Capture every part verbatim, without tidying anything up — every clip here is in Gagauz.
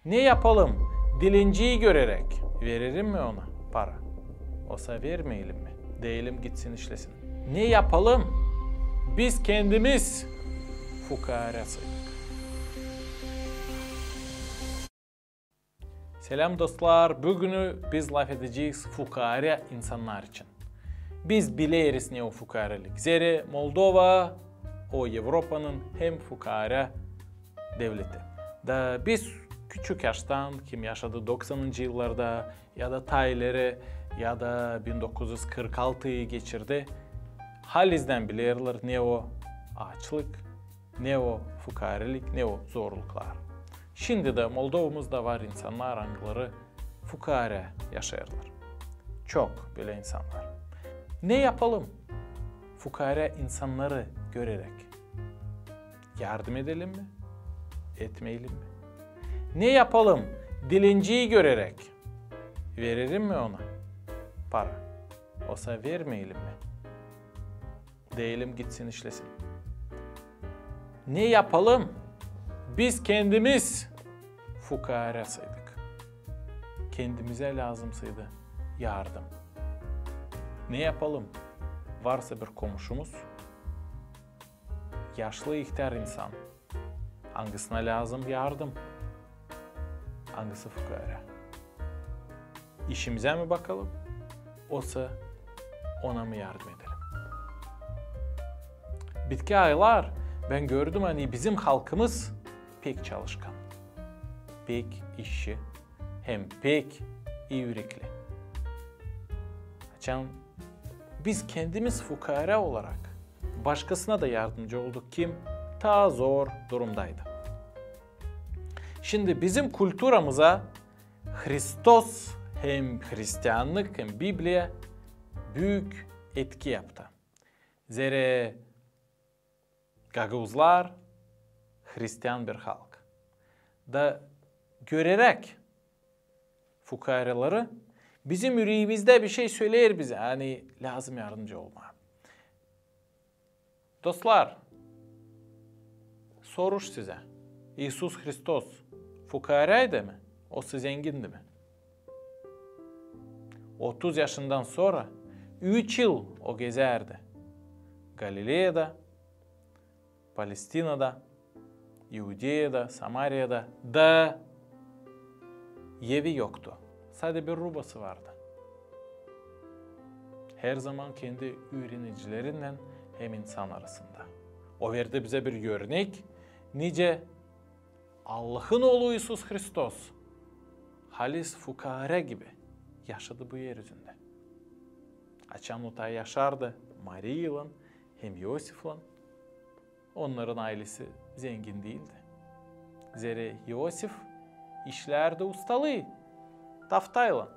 Ne yapalım? Dilenciyi göreräk verelim mi ona para? Osa vermeyelim mi? Deyelim gitsin işlesin. Ne yapalım? Biz kendimiz fukaarä saydık. Selam dostlar, büünü biz lafedecez fukaarä insannar için. Biz bileriz, ne o fukaaralik. Zerä Moldova o Evropanın hem fukaarä devleti. Da biz küçük yaştan, kim yaşadı doksanıncı yıllarda ya da taa ileri ya da bin dokuz üz kırk altıyı geçirdi, halizdän bilerlär, ne o aaçlık, ne o fukaaralik, ne o zorluklar. Şindi dä Moldovamızda var insannar, angıları fukaarä yaşêêrlar. Çok bölä insannar. Ne yapalım? Fukaarä insannarı göreräk yardım edelim mi? Etmeyelim mi? Ne yapalım? Dilenciyi göreräk verelim mi ona para? Osa vermeyelim mi? Deyelim gitsin işlesin. Ne yapalım? Biz kendimiz fukaarä saydık. Kendimizä lääzım saydı yardım. Ne yapalım? Varsa bir komuşumuz, yaşlı ihtär insan, angısına lääzım yardım, angısı fukaarä. İşimizä mi bakalım, osa ona mı yardım edelim? Bitki aylar bän gördüm, ani bizim halkımız pek çalışkan, pek işçi hem pek ii ürekli. Açan biz kendimiz fukaarä olarak başkasına da yardımcı olduk, kim taa zor durumdaydı. Şindi bizim kulturamıza Hristos hem hristiannık hem Bibliya büük etki yaptı. Zerä gagauzlar hristian bir halk. Da göreräk fukaarıları bizim üreemizdä bir şey söleer bizä, ani lääzım yardımcı olmaa. Dostlar, soruş sizä. İisus Hristos fukaaraydı mı? Osa zengindi mi? Otuz yaşından sora üç yıl o gezärdi Galileyada, Palestinada, İudeyada, Samariyada da evi yoktu. Sade bir rubası vardı. Herzaman kendi üürenicilerinnän hem insan arasında. O verdi bizä bir örnek, nicä Allahın Oolu İisus Hristos halis fukaarä gibi yaşadı bu er üzündä. Açan o taa yaşardı Mariylan hem İosiflan, onnarın aylesi zengin diildi. Zerä İosif işlärdi ustalıı, taftaylan.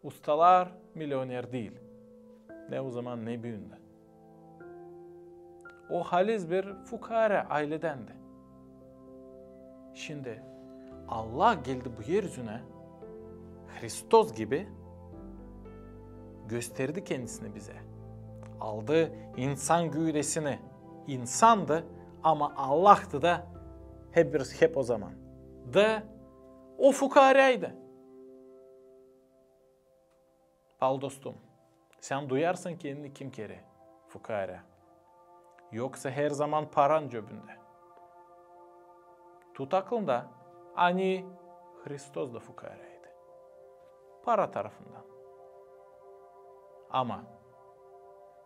Ustalar milyoner diil. Ne o zaman, ne büün dä. O halis bir fukaarä ayledändi. Şindi Allah geldi bu er üzünä, Hristos gibi gösterdi kendisini bizä. Aldı insan güüdesini, insandı, ama Allahtı da hep bir, hep o zaman. Da o fukaaraydı. Pal dostum, sän duyarsan kendini kim kerä fukaarä? Yoksa herzaman paran cöbündä? Tut aklında, ani Hristos da fukaaraydı. Para tarafından. Ama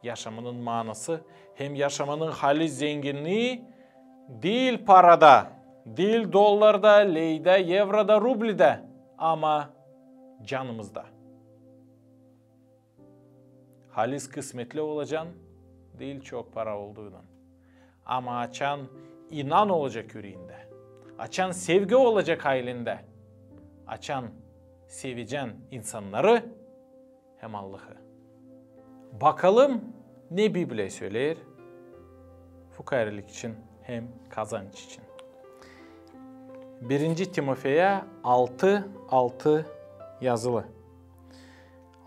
yaşamanın maanası hem yaşamanın halis zenginnii diil parada, diil dollarda, leydä, evroda, rubledä, ama canımızda. Halis kısmetli olacan diil çok para olduynan. Ama açan inan olacek üreendä, açan sevgi olacek aylendä, açan sevecän insannarı hem Allahı. Bakalım, ne Bibliya söleer fukaaralik için hem kazanç için. Birinci Timofeya altı altı yazılı: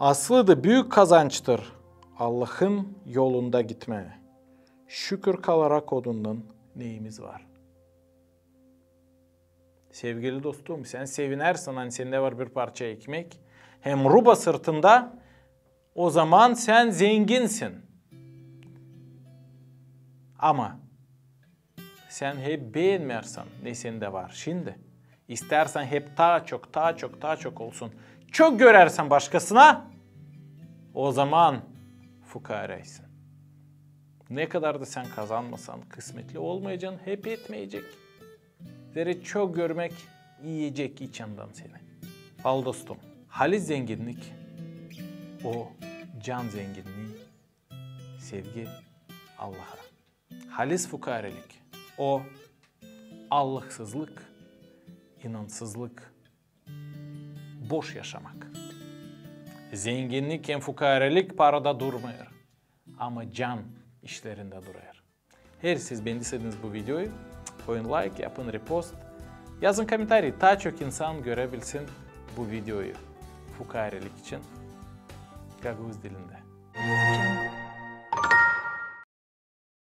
Aslı da büük kazançtır Allahın yolunda gitmää. Şükür kalarak onunnan neyimiz var. Sevgili dostum, sän sevinersin, ani sendä var bir parça ekmek hem ruba sırtında, o zaman sän zenginsin. Ama sän hep beenmärsin, ne sendä var şindi. İstärsän hep taa çok, taa çok, taa çok olsun. Çok görärsän başkasına, o zaman fukaaraysan. Ne kadar da sän kazanmasan, kısmetli olmayacan, hep etmeyecek. Zerä çok görmäk iyecek içindän seni. Al, dostum, halis zenginnik, o can zenginnii, sevgi Allaha. Halis fukaarelik, o Allahsızlık, inansızlık, boş yaşamak. Zenginnik hem fukaarelik parada durmêêr, ama can işlerindä durêr. Eer siz beendiseydiniz bu videoyu, koyun layk, yapın repost, yazın komentariy, taa çok insan görebilsin bu videoyu fukaarelik için gagauz dilindä.